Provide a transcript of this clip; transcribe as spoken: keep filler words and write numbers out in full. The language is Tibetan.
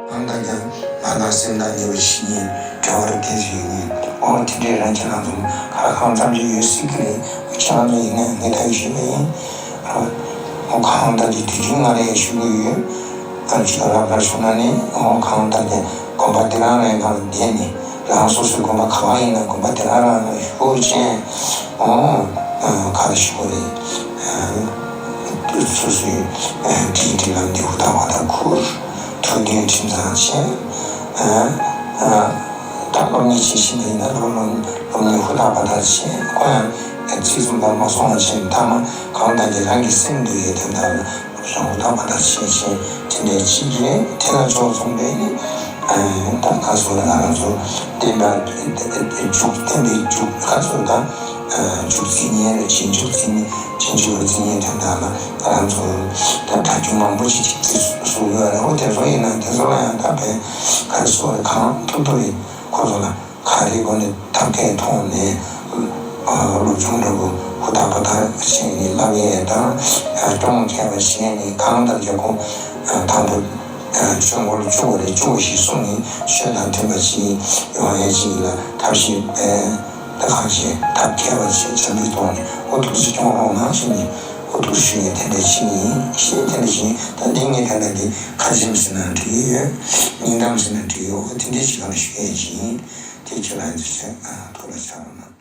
ཁམས་དང་ཀྱང་ང་དང་སེམས་དང་ཉེ་བའི་བཤེས་གཉེན་འབྲེལ་བ་རུ་དེ་ཚོ་ཡོད་ངེས། འོ་དེ་འདྲའི་རང་ཁྱེད་རང་ཚོ་ཁ་ཁང་ཙམ་ཞིག་ཡོད་སྲིད་ཀྱི་རེད། ཁྱེད་རང་ཚོ་ཡིན་ན་ངས་ད་གི་ཞུས་པ་ཡིན། འོ་ཁམས་དང་ཀྱི་དུས་རྒྱུན་ང་ལ་ཡང་ཞུ་གི་ཡོད། ཨ་ཅི་ལ་ལ་ཞུ་ན་ནི་འོ་ཁམས་དང་ཀྱི་དགོན་པ་དེ་རང་རང་གང་ལ་བསྡད་ནས་རང་སོ་སོའི་དགོན་པ་ག་བ་ཡིན་ན་དགོན་པ་དེ་རང་རང་ལ་ཞུ་བྱས། འོ་ག་ལ་ཞུ་གི་རེད། སོ་སོའི་དེའི་སྒྲིག་ལམ་དེ་ཧུར་ཐག་བ་ཐག་ཁུར། ཐུགས་འདུན་ཁྲིམས་གཙང་བྱས། ད་སློབ་གཉེར་བྱེད་བཞིན་པ་ཡིན་ན་སློབ་སློབ་སློབ་གཉེར་ཧུར་ཐག་བ་ཐག་བྱས། ཁོ་ཡང་ཚིག་གསུམ་དང་མ་སོང་བ་བྱས་ཐ་མ་གང་ལྟར་གྱི་རང་གི་སེམས་འདུལ་ཡས་དོན་དག་ལ་སློབ་སྦྱོང་ཧུར་ཐག་བ་ཐག་བྱས་བྱས་དེ་འདྲའི་ཅིག་རེད། དེ་ལ་ཕྱོགས་མཚུངས་པའི་ནི། ད་ག་སོགས་ལ་ང་རང་ཚོ་བསྟན་པ་བསྟན་པའི་འཇུག་ག་སོགས་དང་འཇུག་རྩིས་ཉེན་རེད། རྗེས་འཇུག་རྩིས་ཉེན། རྗེས་འཇུག་རྩིས་ཉེན་དོན་དག་ལ་ང་རང་ཚོ་ད་གྲྭ་རྒྱུན་མང་པོ་ཞིག་ཅིག་ཅིག་བཟོ་དགོས་རེད། འོ་དེ་ཚོ་ཡིན་ན་དེ་ཚོ་ལ་ཡང་ད་བས་ག་སོགས་རེད། གང་ཐུབ་ཐུབ་རེད། ཁོ་ཚོ་ལ་ག་རེ་དགོས་ནས་ཐབས་མཁས་ཐོག་ནས་སློབ་སྦྱོང་འདྲ་བོ་ཧུར་ཐག་པ་ཐག་བྱས་ནས་བསླབ་ཡས་དང་སྐྱོང་མཁས་པ་བྱས་ནས་གང་ལྟར་རྒྱལ་ཁོངས་དང་པོ། ཆོས་འཁོར་ལོ་བཅུ་པ་རེད། བཅུ་པ་ཞིག་གསུངས་ནས་ཆོས་དང་མཐུན་པ་ཞིག་ཡོང་ཡས་ཅིག་ལ་ཐབས་ཤེས་པས་ད་གང་བྱས་ཐབས་མཁས་པ་བྱས་བྱམས་པའི་ཐོག་ནས་འོ་ཐུགས་སུ་སྐྱོང་རོགས་གནང་ཞེས་ནས་འོ་ཐུགས་སུ་ཞུ་ཡས་དེ་འདྲ་ཞིག་ཡིན་ཞེས་དེ་འདྲ་ཞིག་ཡིན། ད་འདི་ངས་ད་ལྟ་འདི་ཁ་ཆེམས་ཟེར་ན་འགྲིག་གི་ཡོད། སྙིང་གཏམ་ཟེར་ན་འགྲིག་གི་ཡོད། འོ་དེ་འདྲ་ཞིག་གང་ཞུ་ཡས་ཞིག་ཡིན། དེ་ཁྱེད་རང་ཚོས་ཐུགས་ལ་བཞག་རོགས་གནང་།